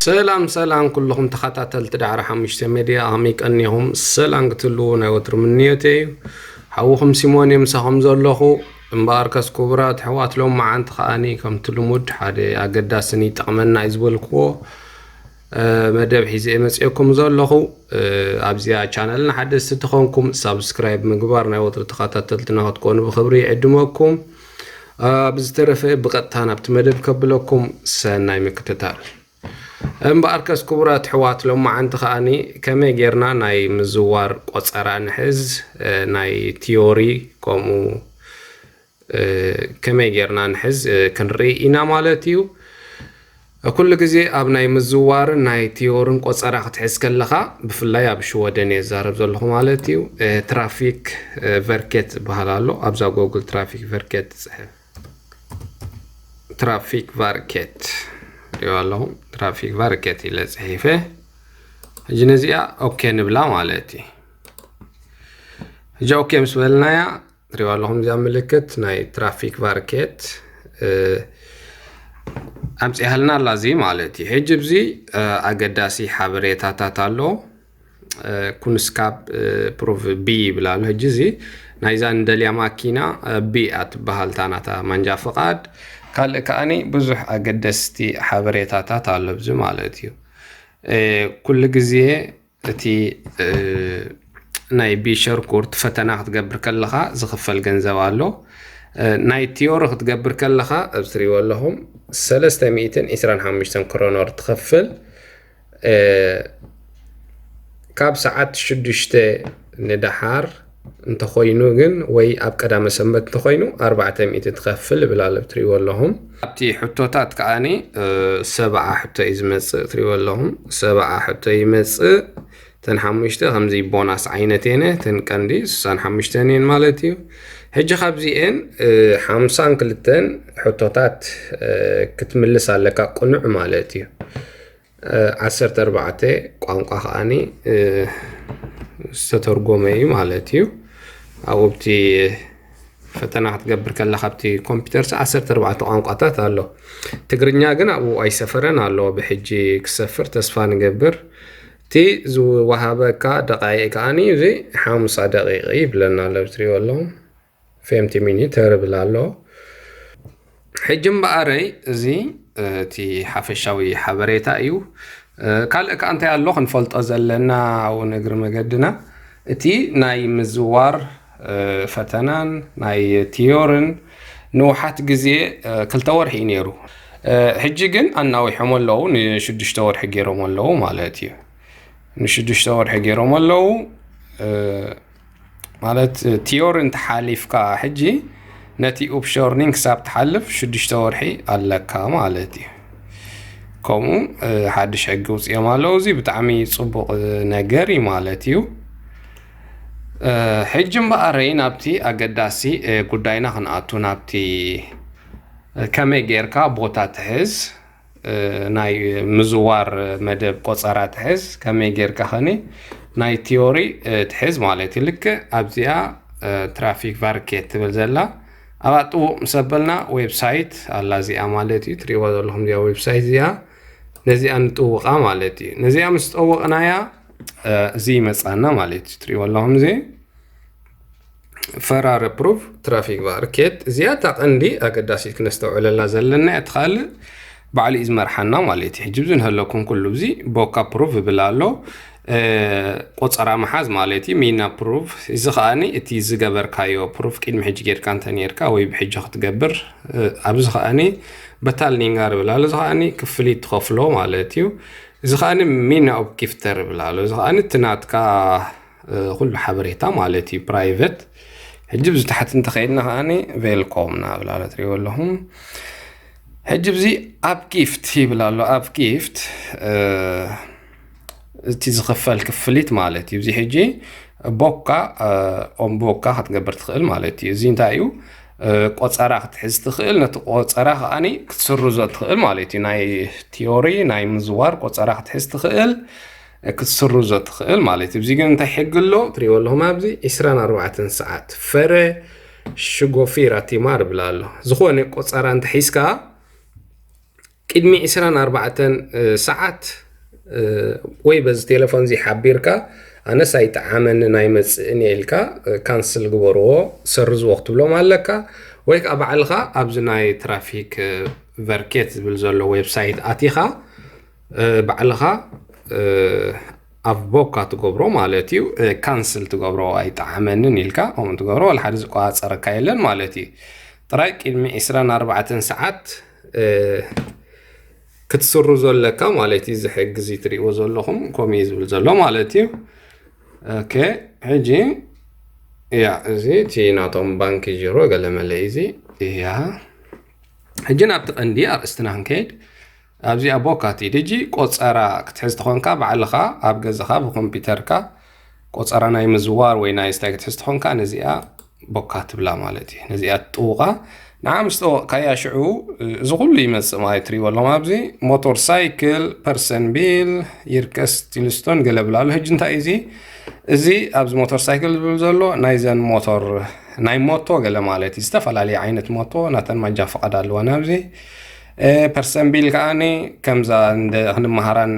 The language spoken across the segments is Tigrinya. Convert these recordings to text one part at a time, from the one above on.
ሰላም ሰላም ኩልኹም ተኸታተልቲ ዳዕሮ ሓሙሽተ ሜድያ፣ ከመይ ቀኒኹም? ሰላም ክትህልዉ ናይ ወትሩ ምንዮተይ እዩ። ሓውኹም ሲሞን እየ ምሳኹም ዘለኹ። እምበኣርከስ ክቡራት ኣሕዋት፣ ሎመዓንቲ ከኣኒ ከምቲ ልሙድ ሓደ ኣገዳስን ይጠቕመና እዩ ዝበልክዎ፣ እ፣ መደብ ሒዘ እየ መፂኦኩም ዘለኹ። እ፣ ኣብዚኣ ቻነል ንሓደስቲ ተኾንኩም ሳብስክራይብ ምግባር ናይ ወትሩ ተኸታተልትና ክትኮኑ ብኽብሪ ይዕድመኩም። እ፣ ብዝተረፈ ብቐጥታ ናብቲ መደብ ከብለኩም፣ ሰናይ ምክትታል። እምበኣርከስ ክቡራት ኣሕዋት፣ ሎመዓንቲ ከኣኒ ከመይ ጌርና ናይ ምዝዋር ቆጸራ ንሕዝ፣ እ፣ ናይ ቲዮሪ ከምኡ፣ እ፣ ከመይ ጌርና ንሕዝ፣ እ፣ ክንርኢ ኢና ማለት እዩ። ኩሉ ግዜ ኣብ ናይ ምዝዋርን ናይ ቲዮርን ቆጸራ ክትሕዝ ከለኻ፣ ብፍላይ ኣብ ሽወደን እየ ዝዛረብ ዘለኹ ማለት እዩ፣ እ፣ ትራፊክ፣ እ፣ ቨርኬት ዝበሃል ኣሎ። ኣብዛ ጎግል ትራፊክ ቨርኬት ትጽሕፍ። ትራፊክ ቫርኬት ሪኦ ኣለኹም። ትራፊክ ቫርኬት ኢለ ጽሒፈ። ሕጂ ነዚኣ ኦኬ ንብላ ማለት እዩ። ሕጂ ኦኬ ምስ በልናያ፣ ትሪኦ ኣለኹም፣ እዚኣ ምልክት ናይ ትራፊክ ቫርኬት፣ እ፣ ኣምጺኣልና ኣላ እዚ ማለት እዩ። ሕጂ ኣብዚ፣ እ፣ ኣገዳሲ ሓበሬታታት ኣሎ። እ፣ ኩንስካፕ፣ እ፣ ፕሩፍ ቢ ይብል ኣሎ። ሕጂ እዚ ናይዛ ንደልያ ማኪና፣ እ፣ ቢ እያ ትበሃል፣ እታ ናታ ማንጃ ፍቓድ። ካልእ ከኣኒ ብዙሕ ኣገደስቲ ሓበሬታታት ኣሎ ኣብዚ ማለት እዩ። እ፣ ኩሉ ግዜ እቲ፣ እ፣ ናይ ቢ ሸርኩርት ፈተና ክትገብር ከለኻ ዝኽፈል ገንዘብ ኣሎ። እ፣ ናይ ቲዮሪ ክትገብር ከለኻ፣ ኣብዚ ትሪእዎ ኣለኹም፣ ሰለስተ ሚእትን ዕስራን ሓሙሽተን ክሮኖር ትኸፍል። እ፣ ካብ ሰዓት ሽዱሽተ ንደሓር እንተኾይኑ ግን፣ ወይ ኣብ ቀዳመ ሰንበት እንተኾይኑ፣ ኣርባዕተ ሚእቲ ትኸፍል ይብል ኣሎ፣ ትሪእዎ ኣለኹም። ኣብቲ ሕቶታት ከኣኒ፣ እ፣ ሰብዓ ሕቶ እዩ ዝመጽእ፣ ትሪእዎ ኣለኹም። ሰብዓ ሕቶ ይመጽእ። እተን ሓሙሽተ ከምዚ ቦናስ ዓይነት እየን፣ እተን ቀንዲ ስሳን ሓሙሽተን እየን ማለት እዩ። ሕጂ ካብዚኤን፣ እ፣ ሓምሳን ክልተን ሕቶታት፣ እ፣ ክትምልስ ኣለካ፣ ቅኑዕ ማለት እዩ። እ፣ ዓሰርተ ኣርባዕተ ቋንቋ ከኣኒ፣ እ፣ ዝተተርጎመ እዩ ማለት እዩ። ኣብኡ ኣብቲ ፈተና ክትገብር ከለኻ ኣብቲ ኮምፒውተር ዓሰርተ ኣርባዕተ ቋንቋታት ኣሎ። ትግርኛ ግን ኣብኡ ኣይሰፈረን ኣሎ፣ ብሕጂ ክሰፍር ተስፋ ንገብር። እቲ ዝወሃበካ ደቃይቕ ከኣኒ እዚ ሓምሳ ደቂቕ ይብለና ኣሎ፣ ትሪእዎ ኣለኹም። ፌምቲ ሚኒት ይብል ኣሎ። ሕጂ እምበኣረይ እዚ፣ እ፣ እቲ ሓፈሻዊ ሓበሬታ እዩ። እ፣ ካልእ ከኣ እንታይ ኣሎ ክንፈልጦ ዘለና፣ እውን እግሪ መገድና እቲ ናይ ምዝዋር፣ እ፣ ፈተናን ናይ ቲዮርን ንውሓት ግዜ፣ እ፣ ክልተ ወርሒ እዩ ነይሩ። እ፣ ሕጂ ግን ኣናዊሖም ኣለዉ፣ ንሽዱሽተ ወርሒ ገይሮም ኣለዉ ማለት እዩ። ንሽዱሽተ ወርሒ ገይሮም ኣለዉ። እ፣ ማለት ቲዮሪ እንተሓሊፍካ ሕጂ ነቲ ኡፕሾርኒንግ ክሳብ ትሓልፍ ሽዱሽተ ወርሒ ኣለካ ማለት እዩ። ከምኡ፣ እ፣ ሓድሽ ሕጊ ውፅኦም ኣለዉ። እዚ ብጣዕሚ ፅቡቕ ነገር እዩ ማለት እዩ። እ፣ ሕጂ እምበኣረይ ናብቲ ኣገዳሲ፣ እ፣ ጉዳይና ክንኣቱ፣ ናብቲ፣ እ፣ ከመይ ጌርካ ቦታ ትሕዝ፣ እ፣ ናይ ምዝዋር መደብ ቆጸራ ትሕዝ፣ ከመይ ጌርካ ኸኒ ናይ ቲዮሪ፣ እ፣ ትሕዝ ማለት እዩ። ልክዕ ኣብዚኣ፣ እ፣ ትራፊክ ቫርኬት ትብል ዘላ ኣብኣ ጥውቕ ምስ ኣበልና ዌብሳይት ኣላ እዚኣ ማለት እዩ። ትሪእዋ ዘለኹም እዚኣ ዌብሳይት እዚኣ፣ ነዚኣ ንጥውቓ ማለት እዩ። ነዚኣ ምስ ጠወቕናያ፣ እ፣ እዚ ይመጻና ማለት እዩ። ትሪእዎ ኣለኹም እዚ ፈራረ ፕሩፍ ትራፊክ ቫርኬት። እዚኣ እታ ቀንዲ ኣገዳሲት ክነስተውዕለላ ዘለና እያ። እቲ ካልእ ባዕሉ እዩ ዝመርሓና ማለት እዩ። ሕጂ ብዚ ንሀለኩም ኩሉ ብዚ ቦካ ፕሩፍ ይብል ኣሎ። እ፣ ቆጸራ ምሓዝ ማለት እዩ። ሚና ፕሩፍ፣ እዚ ከኣኒ እቲ ዝገበርካዮ ፕሩፍ ቅድሚ ሕጂ ጌርካ እንተ ኔርካ ወይ ብሕጂ ክትገብር፣ እ፣ ኣብዚ ከኣኒ በታልኒንጋር ይብል ኣሎ። እዚ ከኣኒ ክፍሊት ትኸፍሎ ማለት እዩ። እዚ ከኣኒ ሚና ኦፕጊፍተር ይብል ኣሎ። እዚ ከኣኒ እቲ ናትካ እ፣ ኩሉ ሓበሬታ ማለት እዩ፣ ፕራይቨት። ሕጂ ብዚ ታሕቲ እንተኸይድና ከኣኒ ቬልኮም ናብል ኣሎ፣ ትሪእዎ ኣለኹም። ሕጂ ብዚ ኣፕጊፍት ይብል ኣሎ። ኣፕጊፍት፣ እ፣ እቲ ዝኽፈል ክፍሊት ማለት እዩ። እዚ ሕጂ ቦካ፣ እ፣ ኦም ቦካ ክትገብር ትኽእል ማለት እዩ። እዚ እንታይ እዩ? እ፣ ቆጸራ ክትሕዝ ትኽእል፣ ነቲ ቆጸራ ከኣኒ ክትስርዞ ትኽእል ማለት እዩ። ናይ ቲዮሪ፣ ናይ ምዝዋር ቆጸራ ክትሕዝ ትኽእል፣ ክትስርዞ ትኽእል ማለት እዩ። እዚ ግን እንታይ ሕጊ ኣሎ? ትሪእዎ ኣለኹም ኣብዚ ዕስራን ኣርባዕተን ሰዓት ፈረ ሽጎፊራ ቲማር ይብል ኣሎ። ዝኾነ ቆጸራ እንተሒዝካ ቅድሚ ዕስራን ኣርባዕተን ሰዓት ወይ በዚ ቴሌፎን እዚ ሓቢርካ ኣነስ ኣይጠዓመንን ኣይመፅእን እየ ኢልካ ካንስል ግበርዎ፣ ሰርዝዎ ክትብሎም ኣለካ። ወይ ከዓ ባዕልኻ ኣብዚ ናይ ትራፊክ ቨርኬት ዝብል ዘሎ ዌብሳይት ኣቲኻ ባዕልኻ ኣብ ቦካ ትገብሮ ማለት እዩ። ካንስል ትገብሮ፣ ኣይጠዓመንን ኢልካ ከምኡ ትገብሮ፣ ዋላ ሓደ ዝቆፃፀረካ የለን ማለት እዩ። ጥራይ ቅድሚ ዕስራን ኣርባዕተን ሰዓት ክትስሩ ዘለካ ማለት እዩ። እዚ ሕጊ እዚ ትሪእዎ ዘለኹም ከምኡ እዩ ዝብል ዘሎ ማለት እዩ። ኦኬ፣ ሕጂ ያ እዚ እቲ ናቶም ባንክ ጅሮ ገለመለ እዚ እያ። ሕጂ ናብቲ ቀንዲ ኣርእስትና ክንከይድ ኣብዚኣ ቦካቲ ድጂ ቆፀራ ክትሕዝ ተኾንካ ባዕልኻ ኣብ ገዛኻ ብኮምፒውተርካ ቆፀራ ናይ ምዝዋር ወይ ናይ ስታይ ክትሕዝ ተኾንካ ነዚኣ ቦካ ትብላ ማለት እዩ። ነዚኣ ትጥውቓ። ንዓ ምስ ጠወቕካያ ሽዑ እዚ ኩሉ ይመፅእ ማለት ትሪእዎ ኣለኹም። ኣብዚ ሞተር ሳይክል፣ ፐርሰን ቢል፣ ይርከስ ቲልስቶን ገለ ብላ ኣሎ። ሕጂ እንታይ እዩ እዚ? እዚ ኣብዚ ሞተር ሳይክል ዝብል ዘሎ ናይዘን ሞተር ናይ ሞቶ ገለ ማለት እዩ። ዝተፈላለየ ዓይነት ሞቶ ናተን ማንጃ ፈቓድ ኣለዋ። ናብዚ ፐርሰን ቢል ከዓኒ ከምዛ ክንመሃራን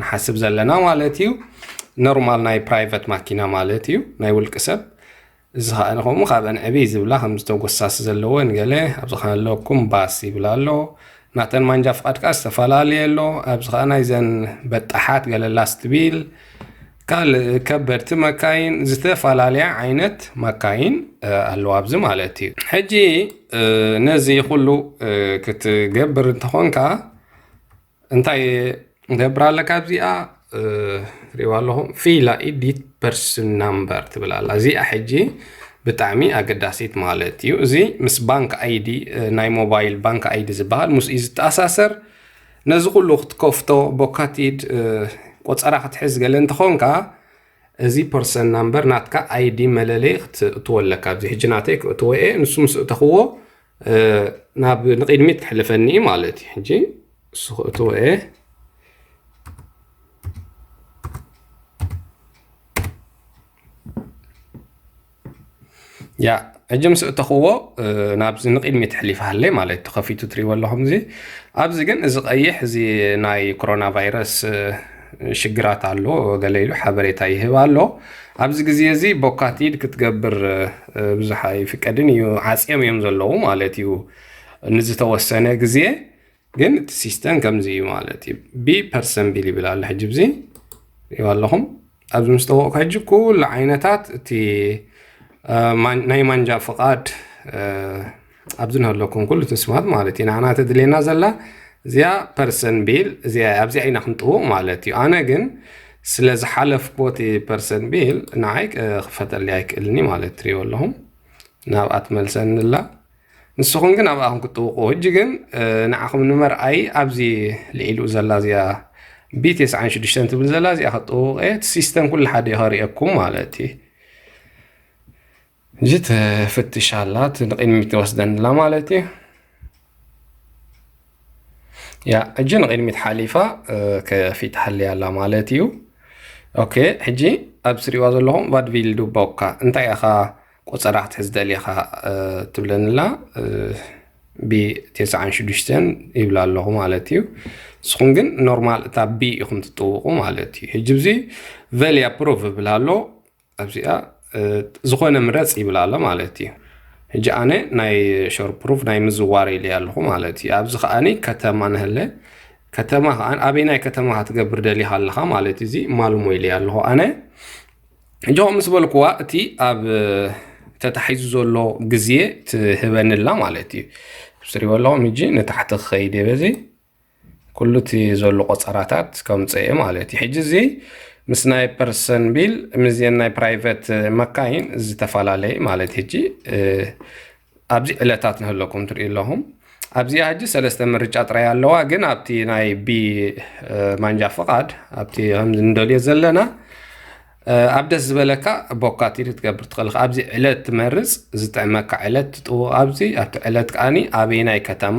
ንሓስብ ዘለና ማለት እዩ። ኖርማል ናይ ፕራይቨት ማኪና ማለት እዩ፣ ናይ ውልቂ ሰብ። እዚ ከዓ ንኸምኡ ካብአን ዕብይ ዝብላ ከም ዝተጎሳሲ ዘለዎ ንገለ ኣብዚ ከለኩም ባስ ይብል ኣሎ። ናተን ማንጃ ፍቃድ ከዓ ዝተፈላለየ ኣሎ። ኣብዚ ከዓ ናይዘን በጣሓት ገለ ላስት ቢል ካልእ ከበድቲ መካይን ዝተፈላለያ ዓይነት መካይን ኣለዋ ኣብዚ ማለት እዩ። ሕጂ ነዚ ኩሉ ክትገብር እንተኾንካ እንታይ ገብር ኣለካ ኣብዚኣ ሪዋ ኣለኹም ፊላ ኢዲት ፐርስ ናምበር ትብል ኣላ። እዚኣ ሕጂ ብጣዕሚ ኣገዳሲት ማለት እዩ። እዚ ምስ ባንክ ኣይዲ ናይ ሞባይል ባንክ ኣይዲ ዝበሃል ምስኡ እዩ ዝተኣሳሰር። ነዚ ኩሉ ክትከፍቶ ቦካቲድ ቆፀራ ክትሕዝ ገለ እንተኾንካ እዚ ፐርሰን ናምበር ናትካ ኣይዲ መለለይ ክትእትወለካ ኣብዚ ሕጂ ናተይ ክእትወ እየ። ንሱ ምስ እተኽዎ ናብ ንቕድሚት ክሕልፈኒ እዩ ማለት እዩ። ሕጂ እሱ ክእትወ እየ። ያ ሕጂ ምስ እተኽዎ ናብዚ ንቕድሚት ሕሊፍ ሃለይ ማለት ተኸፊቱ ትሪእዎ ኣለኹም። እዚ ኣብዚ ግን እዚ ቀይሕ እዚ ናይ ኮሮና ቫይረስ ሽግራት ኣሎ ገለ ኢሉ ሓበሬታ ይህብ ኣሎ። ኣብዚ ግዜ እዚ ቦካቲድ ክትገብር ብዙሕ ኣይፍቀድን እዩ። ዓፅዮም እዮም ዘለዉ ማለት እዩ ንዝተወሰነ ግዜ። ግን እቲ ሲስተም ከምዚ እዩ ማለት እዩ። ቢ ፐርሰን ቢል ይብል ኣሎ። ሕጂ ብዚ ሪዋ ኣለኹም ኣብዚ ምስ ጠወቕኩ ሕጂ ኩሉ ዓይነታት እቲ ናይ ማንጃ ፍቓድ ኣብዚ ንህለኩም ኩሉ ትስማት ማለት እዩ። ንዓና ተድልየና ዘላ እዚኣ ፐርሰን ቢል እዚኣ ኣብዚኣ ኢና ክንጥውቕ ማለት እዩ። ኣነ ግን ስለ ዝሓለፍኩዎ እቲ ፐርሰን ቢል ንዓይ ክፈጠልይ ኣይክእልኒ ማለት ትሪእዎ ኣለኹም። ናብኣ ትመልሰኒ ኣላ። ንስኹም ግን ኣብኣ ክም ክትጥውቑ። ሕጂ ግን ንዓኹም ንመርኣይ ኣብዚ ልዒሉ ዘላ እዚኣ ቢ ተስዓን ሽዱሽተን ትብል ዘላ እዚኣ ክትጥውቕ እየ። እቲ ሲስተም ኩሉ ሓደ እዩ ከርእየኩም ማለት እዩ። ሕጂ ትፍትሽ ኣላ፣ እቲ ንቕድሚት ትወስደንላ ማለት እዩ። ያ ሕጂ ንቕድሚት ሓሊፋ ከፊት ሃልያ ኣላ ማለት እዩ። ኦኬ፣ ሕጂ ኣብ ስሪዋ ዘለኹም ቫድቪል ዱቦካ እንታይ ኢኻ ቆፀራ ክትሕዝ ደሊኻ ትብለንላ ቢ ተስዓን ሽዱሽተን ይብላ ኣለኹ ማለት እዩ። ንስኹም ግን ኖርማል እታ ቢ ኢኹም ትጥውቑ ማለት እዩ። ሕጂ ብዚ ቨልያ ፕሩፍ ይብል ኣሎ ኣብዚኣ ዝኾነ ምረፅ ይብል ኣሎ ማለት እዩ። ሕጂ ኣነ ናይ ሾር ፕሩፍ ናይ ምዝዋር ኢለ ኣለኹ ማለት እዩ። ኣብዚ ከዓኒ ከተማ ንህለ ከተማ ከዓ ኣበይ ናይ ከተማ ክትገብር ደሊኻ ኣለኻ ማለት እዚ ማልሞ ኢለ ኣለኹ ኣነ። ሕጂ ምስ በልኩዋ እቲ ኣብ ተታሒዙ ዘሎ ግዜ ትህበንላ ማለት እዩ። ስሪበ ኣለኹም ሕጂ ንታሕቲ ክኸይድ እየ በዚ ኩሉ እቲ ዘሎ ቆፀራታት ከምፀ እየ ማለት እዩ። ሕጂ እዚ ምስ ናይ ፐርሰን ቢል ምስዚአን ናይ ፕራይቨት መካይን ዝተፈላለየ ማለት ሕጂ ኣብዚ ዕለታት ንህለኩም ትርኢ ኣለኹም። ኣብዚኣ ሕጂ ሰለስተ ምርጫ ጥራይ ኣለዋ፣ ግን ኣብቲ ናይ ቢ ማንጃ ፍቓድ ኣብቲ ከምዚ ንደልዮ ዘለና ኣብ ደስ ዝበለካ ቦካቲድ ክትገብር ትኽእል ኢኻ። ኣብዚ ዕለት ትመርፅ፣ ዝጥዕመካ ዕለት ትጥውቕ። ኣብዚ ኣብቲ ዕለት ከዓኒ ኣበይናይ ከተማ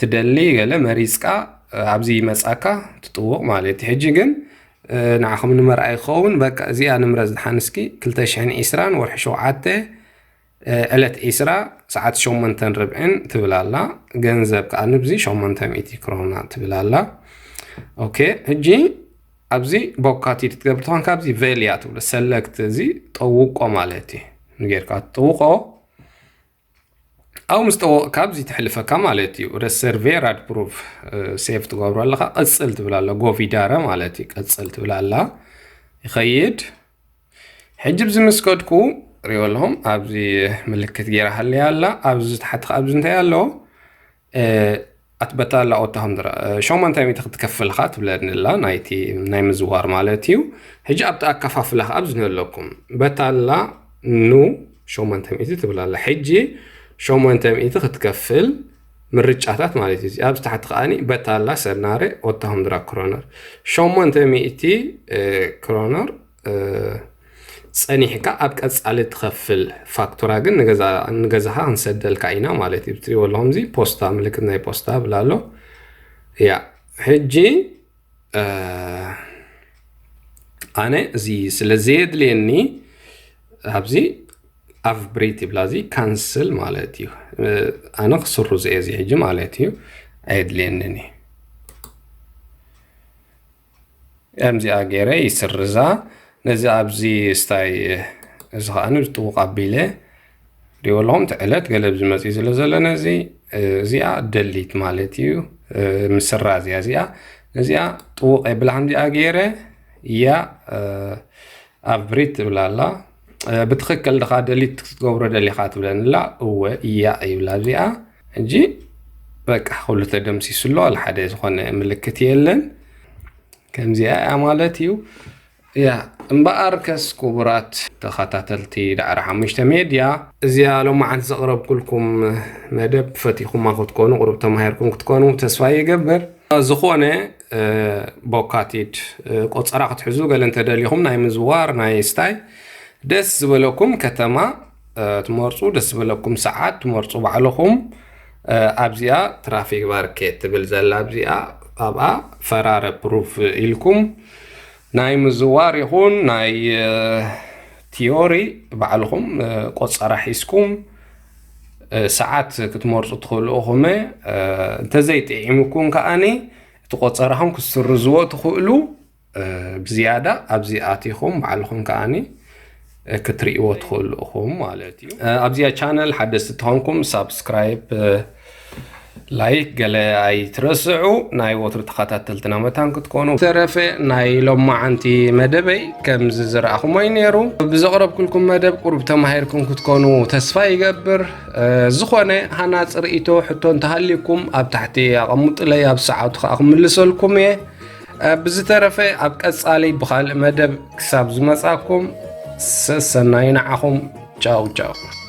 ትደሊ ገለ መሪፅካ ኣብዚ ይመፃካ ትጥውቕ ማለት እዩ። ሕጂ ግን ንዓኹም ንመርኣይ ክኸውን በቃ እዚኣ ንምረፅ ድሓን እስኪ ክልተ ሽሕን ዕስራን ወርሒ ሸውዓተ ዕለት ዕስራ ሰዓት ሸሞንተን ርብዕን ትብል ኣላ። ገንዘብ ከዓ ንብዚ ሸሞንተ ሚእቲ ክሮና ትብል ኣላ። ኦኬ፣ ሕጂ ኣብዚ ቦካቲድ ትገብር ትኾን ካብዚ ቬልያ ትብሎ ሰለክት እዚ ጠውቆ ማለት እዩ። ንጌርካ ትጥውቆ ኣብኡ ምስ ጠወቕካ ኣብዚ ትሕልፈካ ማለት እዩ። ረሰርቬራድ ፕሩፍ ሴቭ ትገብሮ ኣለካ። ቀፅል ትብል ኣላ። ጎቪዳረ ማለት እዩ። ቀፅል ትብል ኣላ። ይኸይድ። ሕጂ ብዚ ምስ ከድኩ ሪኦ ኣለኹም ኣብዚ ምልክት ገይራ ሃለያ ኣላ። ኣብዚ ታሕቲ ኣብዚ እንታይ ኣሎ? ኣትበታላ ኦታ ኹንድራ ሸሞንተ ሚእቲ ክትከፍልካ ትብለኒ ኣላ። ናይቲ ናይ ምዝዋር ማለት እዩ። ሕጂ ኣብቲ ኣከፋፍላ ከዓ ኣብዚ ኣለኩም። በታላ ኑ ሸሞንተ ሚእቲ ትብል ኣላ። ሕጂ ሸሞንተ ሚእቲ ክትከፍል ምርጫታት ማለት እዩ። ኣብዚ ታሕቲ ከዓኒ በታላ ሰናረ ኦታ ኹንድራ ክሮነር ሸሞንተ ሚእቲ ክሮነር ጸኒሕካ ኣብ ቀጻሊ ትኸፍል ፋክቱራ ግን ንገዛ- ንገዛኻ ክንሰደልካ ኢና ማለት እዩ። ትሪእዎ ኣለኹም እዚ ፖስታ ምልክት ናይ ፖስታ ብላ ኣሎ። ያ ሕጂ ኣነ እዚ ስለ ዘየድልየኒ ኣብዚ ኣፍብሪት ይብላ እዚ ካንስል ማለት እዩ። ኣነ ክስሩ ዘየ እዚ ሕጂ ማለት እዩ። ኣየድልየንን እዩ። ከምዚኣ ገይረ ይስርዛ። ነዚ ኣብዚ ስታይ እዚ ከዓኒ ጥውቕ ኣቢለ ሪኦ ኣለኹም። እቲ ዕለት ገለ ኣብዚ መፅኡ ስለ ዘሎ ነዚ እዚኣ ደሊት ማለት እዩ። ምስራዝ እያ እዚኣ። ነዚኣ ጥውቕ የብላ ከምዚኣ ገይረ እያ ኣብ ብሪት ትብላ ኣላ። ብትኽክል ድኻ ደሊት ክትገብሮ ደሊኻ ትብለኒ ኣላ። እወ እያ ይብላ እዚኣ። ሕጂ በቃ ኩሉ ተደምሲሱ ኣሎ። ኣለ ሓደ ዝኾነ ምልክት የለን። ከምዚኣ እያ ማለት እዩ። ያ እምበኣር ከስ ክቡራት ተኸታተልቲ ዳዕሮ ሓሙሽተ ሜድያ እዚኣ ሎማዓንቲ ዘቕረብኩልኩም መደብ ፈቲኹማ ክትኮኑ ቁሩብ ተማሂርኩም ክትኮኑ ተስፋ ይገብር። ዝኾነ ቦካቲድ ቆፀራ ክትሕዙ ገለ እንተደሊኹም ናይ ምዝዋር ናይ ስታይ ደስ ዝበለኩም ከተማ ትመርፁ፣ ደስ ዝበለኩም ሰዓት ትመርፁ ባዕልኹም። ኣብዚኣ ትራፊክ ባርኬት ትብል ዘላ ኣብዚኣ ኣብኣ ፈራረ ፕሩፍ ኢልኩም ናይ ምዝዋር ይኹን ናይ ቲዮሪ ባዕልኹም ቆፀራ ሒዝኩም ሰዓት ክትመርፁ ትኽእሉ ኢኹም። እንተዘይጥዒሙኩም ከዓኒ እቲ ቆፀራኹም ክትስርዝዎ ትኽእሉ። ብዝያዳ ኣብዚ ኣቲኹም ባዕልኹም ከዓኒ ክትርእይዎ ትኽእሉ ኢኹም ማለት እዩ። ኣብዚኣ ቻነል ሓደስቲ ተኾንኩም ሳብስክራይብ፣ ላይክ ገለ ኣይትረስዑ። ናይ ወትሩ ተኸታተልትና መታን ክትኮኑ። ተረፈ ናይ ሎማዓንቲ መደበይ ከምዚ ዝረኣኹሞ እዩ ነይሩ። ብዘቕረብኩልኩም መደብ ቁሩብ ተማሂርኩም ክትኮኑ ተስፋ ይገብር። ዝኾነ ሃናፂ ርእይቶ ሕቶ እንተሃልዩኩም ኣብ ታሕቲ ኣቐምጡለይ፣ ኣብ ሰዓቱ ከዓ ክምልሰልኩም እየ። ብዝተረፈ ኣብ ቀጻሊ ብኻልእ መደብ ክሳብ ዝመጻኩም ሰሰናዩ ንዓኹም። ቻው ቻው።